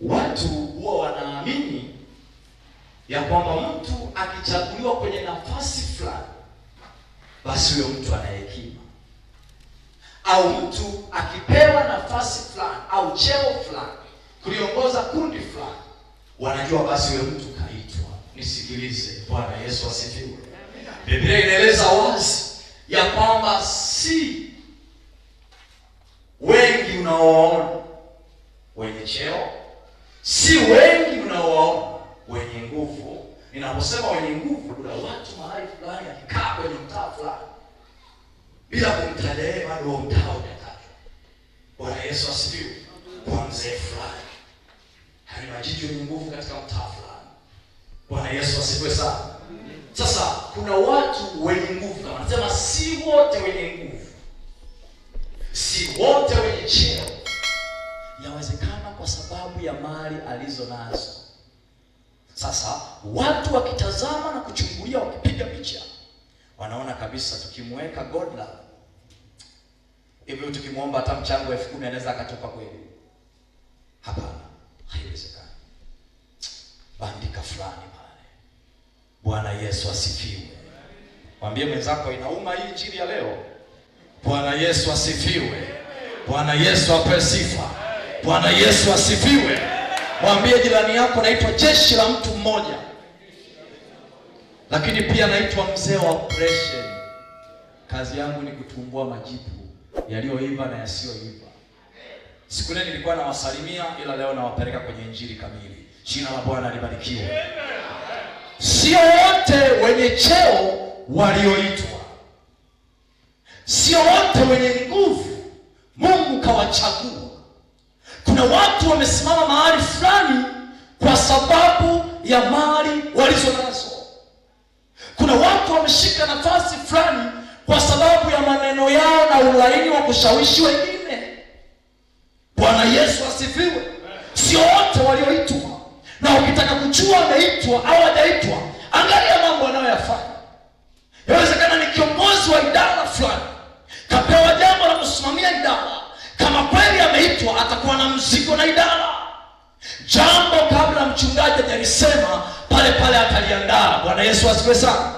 Watu huwa wanaamini ya kwamba mtu akichaguliwa kwenye nafasi fulani, basi huyo mtu ana hekima, au mtu akipewa nafasi fulani au cheo fulani kuliongoza kundi fulani, wanajua basi huyo mtu kaitwa. Nisikilize, Bwana Yesu asifiwe. Biblia inaeleza wazi ya kwamba si wengi unaowaona wenye cheo, si wengi unaowaona wenye nguvu. Ninaposema wenye nguvu, kuna watu mahali fulani akikaa kwenye mtaa fulani bila kumtaja yeye, bado huo mtaa hujatajwa. Bwana Yesu asifiwe. Kwa mzee fulani, yaani majiji wenye nguvu katika mtaa fulani. Bwana Yesu asifiwe sana. Sasa kuna watu wenye nguvu, kama nasema, si wote wenye nguvu, si wote wenye cheo. Yawezekana kwa sababu ya mali alizo nazo. Sasa watu wakitazama na kuchungulia, wakipiga picha, wanaona kabisa tukimweka Godlove hivyo, tukimwomba hata mchango 10,000 anaweza akatupa kweli? Hapana, haiwezekani. Bandika fulani pale. Bwana Yesu asifiwe. Mwambie mwenzako inauma hii injili ya leo. Bwana Yesu asifiwe. Bwana Yesu apewe sifa. Bwana Yesu asifiwe. Mwambie jirani yako naitwa jeshi la mtu mmoja, lakini pia naitwa mzee wa operation. Kazi yangu ni kutumbua majipu yaliyoiva na yasiyoiva. Siku ile nilikuwa nawasalimia, ila leo nawapeleka kwenye injili kamili. Jina la Bwana libarikiwe. Sio wote wenye cheo walioitwa, sio wote wenye nguvu Mungu kawachagua. Kuna watu wamesimama mahali fulani kwa sababu ya mali walizo nazo. Kuna watu wameshika nafasi fulani kwa sababu ya maneno yao na ulaini wa kushawishi wengine. Bwana Yesu asifiwe. Sio wote walioitwa, na ukitaka kujua ameitwa au hajaitwa, angalia mambo anayoyafanya. Yawezekana ni kiongozi wa idara fulani, kapewa jambo la kusimamia idara. Kama kweli ameitwa, atakuwa na mzigo na idara. Jambo kabla mchungaji hajalisema, pale pale ataliandaa. Bwana Yesu asifiwe sana.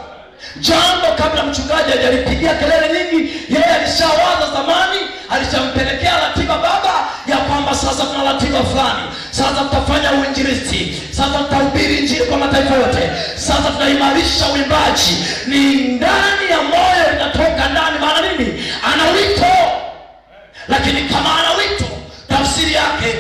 Jambo kabla mchungaji hajalipigia kelele nyingi, yeye alishawaza zamani, alishampelekea ratiba baba ya kwamba sasa tuna ratiba fulani, sasa tutafanya uinjilisti, sasa tutahubiri injili kwa mataifa yote, sasa tunaimarisha uimbaji. Ni ndani ya moyo, inatoka ndani. Maana nini? Ana wito. Lakini kama ana wito, tafsiri yake